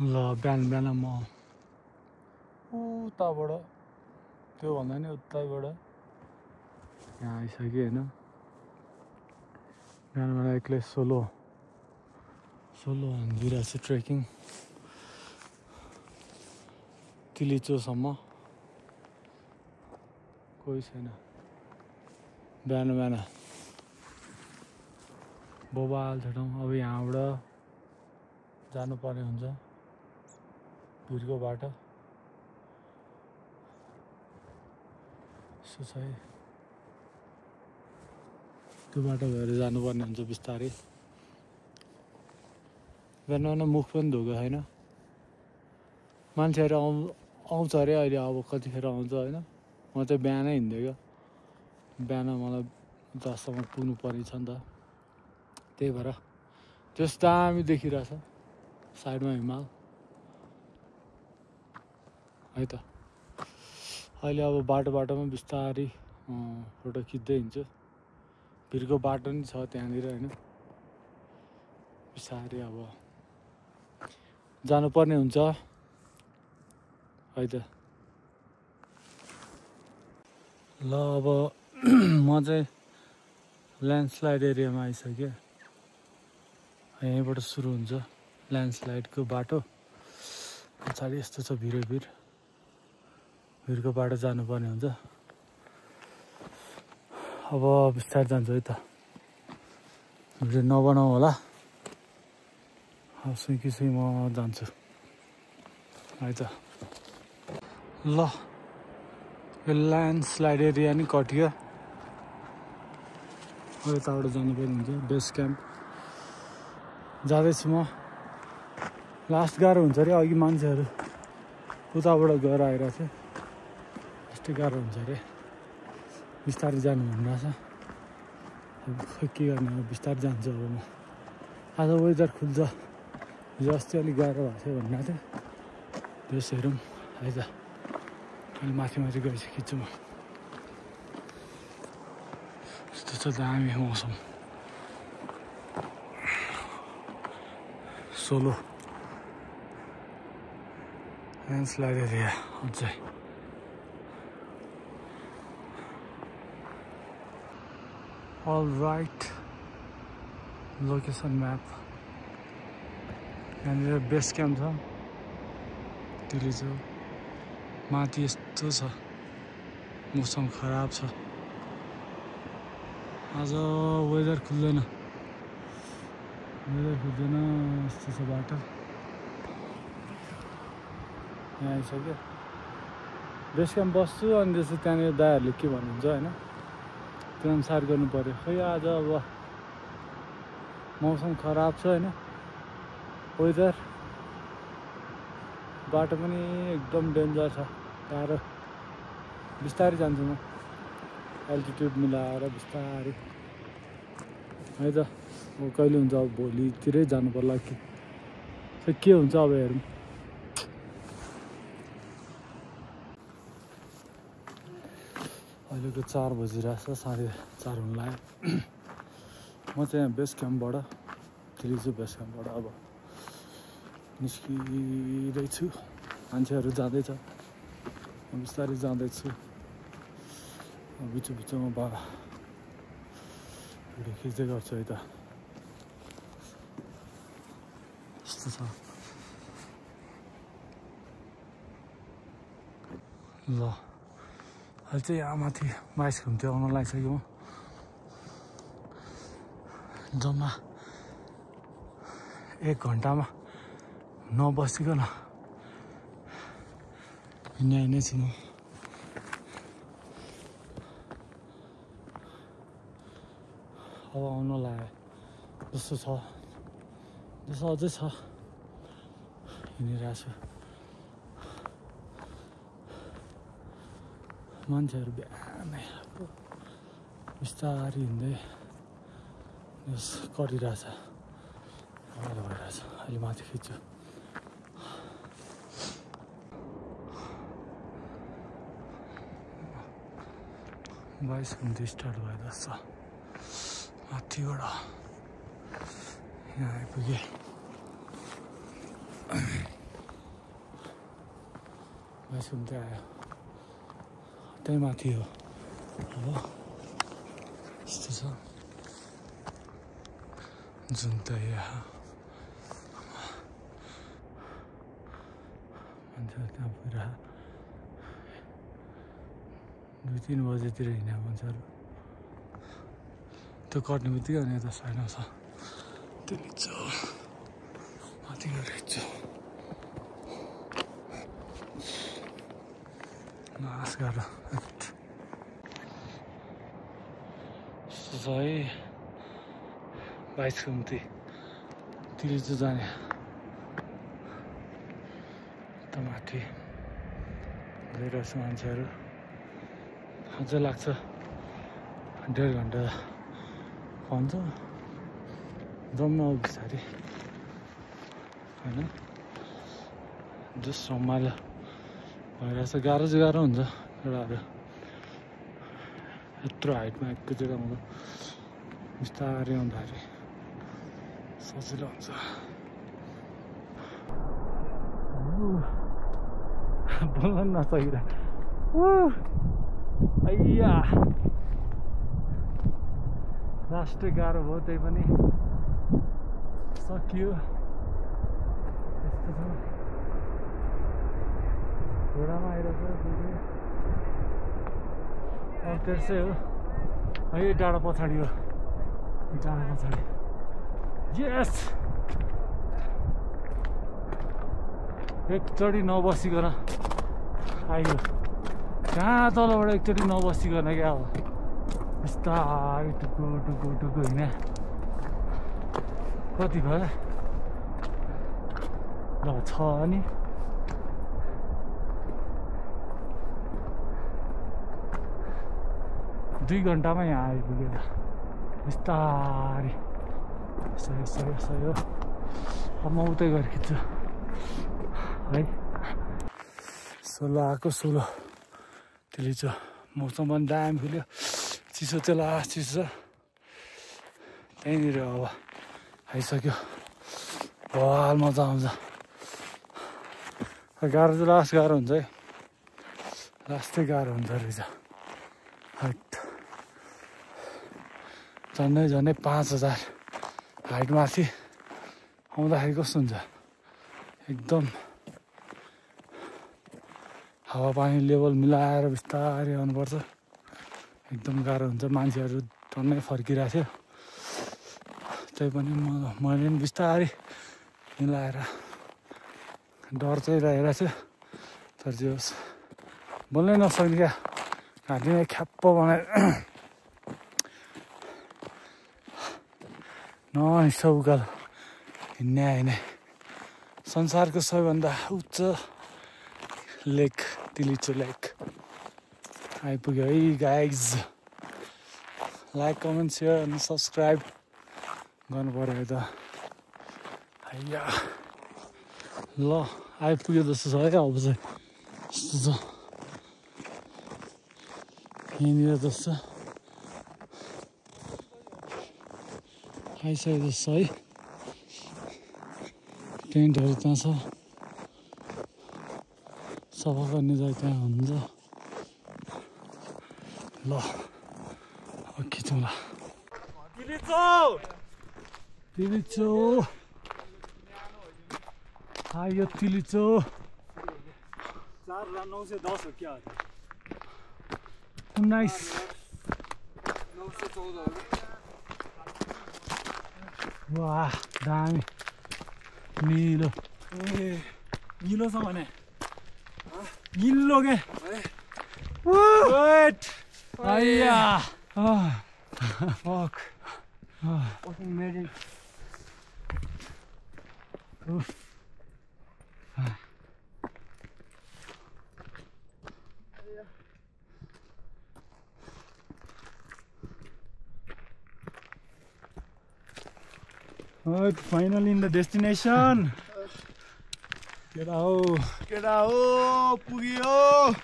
ल बिहान बिहान म उताबाट त्यो भन्दा नि उताबाट यहाँ आइसकेँ होइन। बिहान बेला एक्लै सोलो हान्दिरहेको छु ट्रेकिङ तिलिचोसम्म। कोही छैन बिहान बिहान बबाल छ ठाउँ। अब यहाँबाट जानुपर्ने हुन्छ भिरको बाटो। यसो छ है त्यो बाटो भएर जानुपर्ने हुन्छ बिस्तारै। बिहान बिहान मुख पनि धोएको छैन। मान्छेहरू आउँछ अरे अहिले, अब कतिखेर आउँछ होइन। म चाहिँ बिहानै हिँड्दै बिहान मलाई 10सम्म पुग्नु पर्ने छ नि त। त्यही भएर त्यस दामी देखिरहेछ साइडमा हिमाल है त। अहिले अब बाटोमा बिस्तारै फोटो खिच्दै हिँड्छु। भिरको बाटो नि छ त्यहाँनिर होइन। बिस्तारै अब जानुपर्ने हुन्छ है त। ल अब म चाहिँ ल्यान्डस्लाइड एरियामा आइसकेँ। यहीँबाट सुरु हुन्छ ल्यान्डस्लाइडको बाटो। पछाडि यस्तो छ भिरको बाटो जानुपर्ने हुन्छ। अब बिस्तारै जान्छु है त। भिडियो नबनाऊ होला। सुई म जान्छु है त। ल यो ल्यान्डस्लाइड एरिया नि कटियो। यताबाट जानुपर्ने हुन्छ बेस क्याम्प जाँदैछु म। लास्ट गाह्रो हुन्छ अरे। अघि मान्छेहरू उताबाट गएर आइरहेको थियो। यस्तै गाह्रो हुन्छ अरे। बिस्तारै जानु भनिरहेछ। अब खै के गर्ने, अब बिस्तारै जान्छु अब म। आज वेदर खुल्छ। हिजो अस्ति अलिक गाह्रो भएको थियो भनिरहेको थियो। त्यस हेरौँ है त। अहिले माथि गएपछि खिच्छु म। यस्तो छ दामी मौसम। सोलो ल्यान्डस्लाइड एरिया अझै। All right location map. यहाँनिर बेस क्याम्प छ तिलिचो। माथि यस्तो छ मौसम खराब छ। आज वेदर खुल्दैन। यस्तो छ बाटो। यहाँ आइसक्यो। बेस क्याम्प बस्छु अनि त्यसपछि त्यहाँनिर दाइहरूले के भन्नुहुन्छ होइन त्यो अनुसार गर्नु पर्यो। खै आज अब मौसम खराब छ होइन। वेदर बाटो पनि एकदम डेन्जर छ। गाह्रो। बिस्तारै जान्छु म एल्टिट्युड मिलाएर बिस्तारै है त। अब कहिले हुन्छ अब भोलितिरै जानु पर्ला कि के हुन्छ अब हेरौँ। अहिलेको 4 बजिरहेछ, 4:30 हुन लाग्यो। म चाहिँ यहाँ बेस क्याम्पबाट तिलिचो बेस क्याम्पबाट अब निस्किँदैछु। मान्छेहरू जाँदैछ। म बिस्तारै जाँदैछु। बिचमा भिडियो खिच्दै गर्छु है त। यस्तो छ। ल अहिले चाहिँ यहाँ माथि 22 घुम्ती आउन लागिसक्यो म। जम्मा 1 घन्टामा नबसिकन हिँड्नै छु म। अब आउन लाग्यो जस्तो छ। जस्तो अझै छ। हिँडिरहेको छु। मान्छेहरू बिहानै बिस्तारै हिँड्दै कटिरहेछ। भइरहेछ। अहिले माथि खिच्छु। 22 घुम्ती स्टार्ट भइरहेछ माथिबाट। यहाँ आइपुगेँ। सुन्दै आयो त्यही माथि हो अब यस्तो छ जुन त यहाँ मान्छेहरू त्यहाँ पुरा 2-3 बजेतिर हिँड्ने मान्छेहरू त्यो कट्ने बित्तिकै अनि यता साइडमा छ त्यो लिच्छु माथि गएर हिँड्छु नास गाह्रो यस्तो छ है 22 कम्ती तिलिचो जाने त माथि गइरहेको छ मान्छेहरू अझै लाग्छ 1.5 घन्टा भन्छ जाउँ न बिस्तारै होइन जस्ट रमाइलो भइरहेछ गाह्रो चाहिँ गाह्रो हुन्छ एउटाहरू यत्रो हाइटमा एकैचोटि आउँदा बिस्तारै आउँदाखेरि सजिलो हुन्छ बोल्न नसकिरहेको अय्या लास्टै गाह्रो भयो त्यही पनि सकियो यस्तो छ घोडामा आइरहेछ अब त्यसै हो है डाँडा पछाडि हो डाँडा पछाडि यस एकचोटि नबसिकन आइयो कहाँ तलबाट एकचोटि नबसिकन क्या अब बिस्तारै टुक्को टुक्को टुक्को हिँड्ने कति भयो ल छ नि दुई घन्टामा यहाँ आइपुगेर बिस्तारै सही सही सही हो अब म उतै गएर खिच्छु है 16 आएको 16 त्यसले चाहिँ मौसम पनि दामी खुल्यो चिसो चाहिँ लास्ट चिसो छ त्यहीँनिर अब आइसक्यो भल मजा आउँछ गाह्रो चाहिँ लास्ट गाह्रो हुन्छ है लास्टै गाह्रो हुन्छ रहेछ हाइट झन्डै झन्डै 5000 हाइट माथि आउँदाखेरि कस्तो हुन्छ एकदम हावापानी लेभल मिलाएर बिस्तारै आउनुपर्छ एकदम गाह्रो हुन्छ मान्छेहरू टन्नै फर्किरहेको थियो त्यही पनि मैले पनि बिस्तारै मिलाएर डर चाहिँ रहेको थियो तर जे होस् बोल्नै नसक्ने क्या घाँटीमा ख्याप्प बनाएर नहिस्सा उकालो हिँड्ने आइने संसारको सबैभन्दा उच्च लेक तिलिचो लेक आइपुग्यो है गाइज लाइक कमेन्ट सेयर अनि सब्सक्राइब गर्नु पऱ्यो त हैया ल आइपुग्यो जस्तो छ है अब चाहिँ यस्तो छ यहाँनिर जस्तो आइसक्यो जस्तो है टेन्टहरू त्यहाँ छ सफा गर्ने जग्गा त्यहाँ हुन्छ ल अब खिचौँ ल तिलिचो आयो तिलिचो 4,910 हो क्या 19 वाह दामी निलो निलो छ भने निलो के वेट आया fuck made it. Alright, finally in the destination. Get out. Pugyo.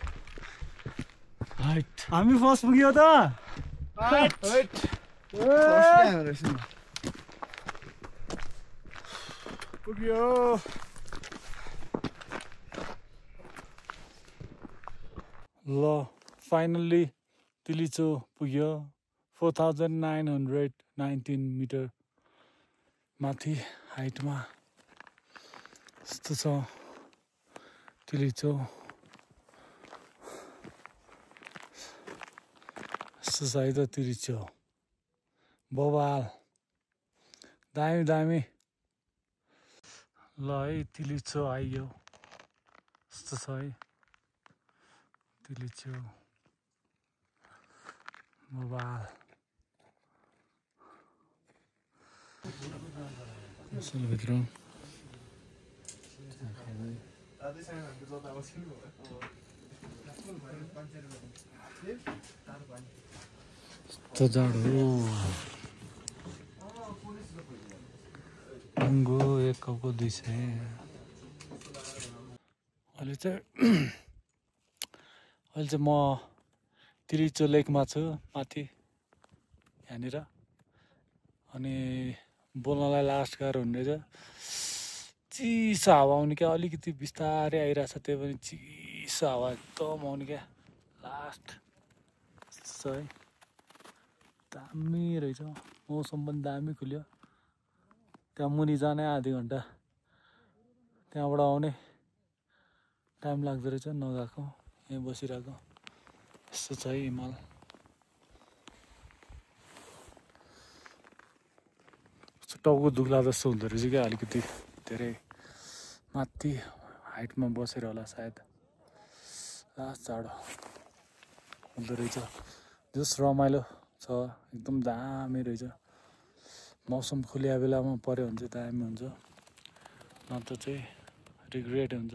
Right. हामी फर्स्ट पुग्यो त. Right. First time पुग्यो. ल फाइनल्ली तिलिचो पुग्यो 4919 मिटर माथि हाइटमा यस्तो छ तिलिचो यस्तो छ है त तिलिचो बवाल दामी दामी ल है तिलिचो आइयो यस्तो छ है तिलिचो बवाल भित्र यस्तो जाडो महँगो एक कपको 200 अहिले चाहिँ म तिलिचो लेकमा छु माथि यहाँनिर अनि बोल्नलाई लास्ट गाह्रो हुने रहेछ चिसो हावा आउने क्या अलिकति बिस्तारै आइरहेछ त्यही पनि चिसो हावा एकदम आउने क्या लास्ट छ है दामी रहेछ मौसम पनि दामी खुल्यो त्यहाँ मुनि जाने आधी घन्टा त्यहाँबाट आउने टाइम लाग्दो रहेछ नगएको यहीँ बसिरहेको यस्तो छ है हिमाल टाउको दुख्ला जस्तो हुँदो रहेछ क्या अलिकति धेरै माथि हाइटमा बसेर होला सायद लास्ट जाडो हुँदो रहेछ जस रमाइलो छ एकदम दामी रहेछ मौसम खुलिया बेलामा पर्यो भने चाहिँ दामी हुन्छ नत्र चाहिँ रिग्रेट हुन्छ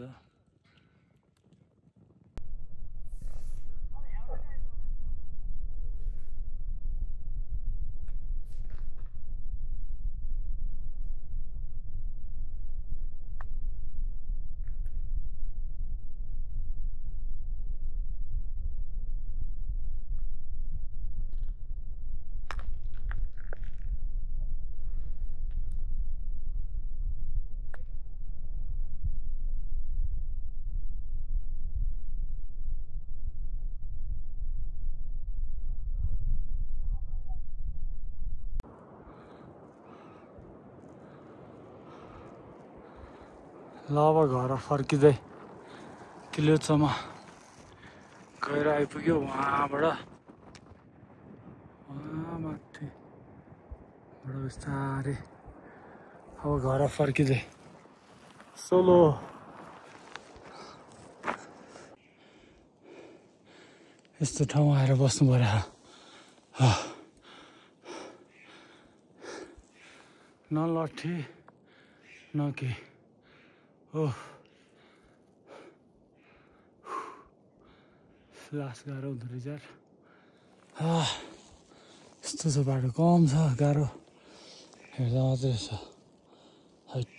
ल अब घर फर्किँदै तिलिचोमा गएर आइपुग्यो वहाँबाट माथिबाट बिस्तारै अब घर फर्किँदै सोलो यस्तो ठाउँ आएर बस्नु पर्यो न लट्ठी न केही लास गाह्रो हुँदो रहेछ यार यस्तो छ बाटो कम छ गाह्रो हेर्दा मात्रै छ हाइट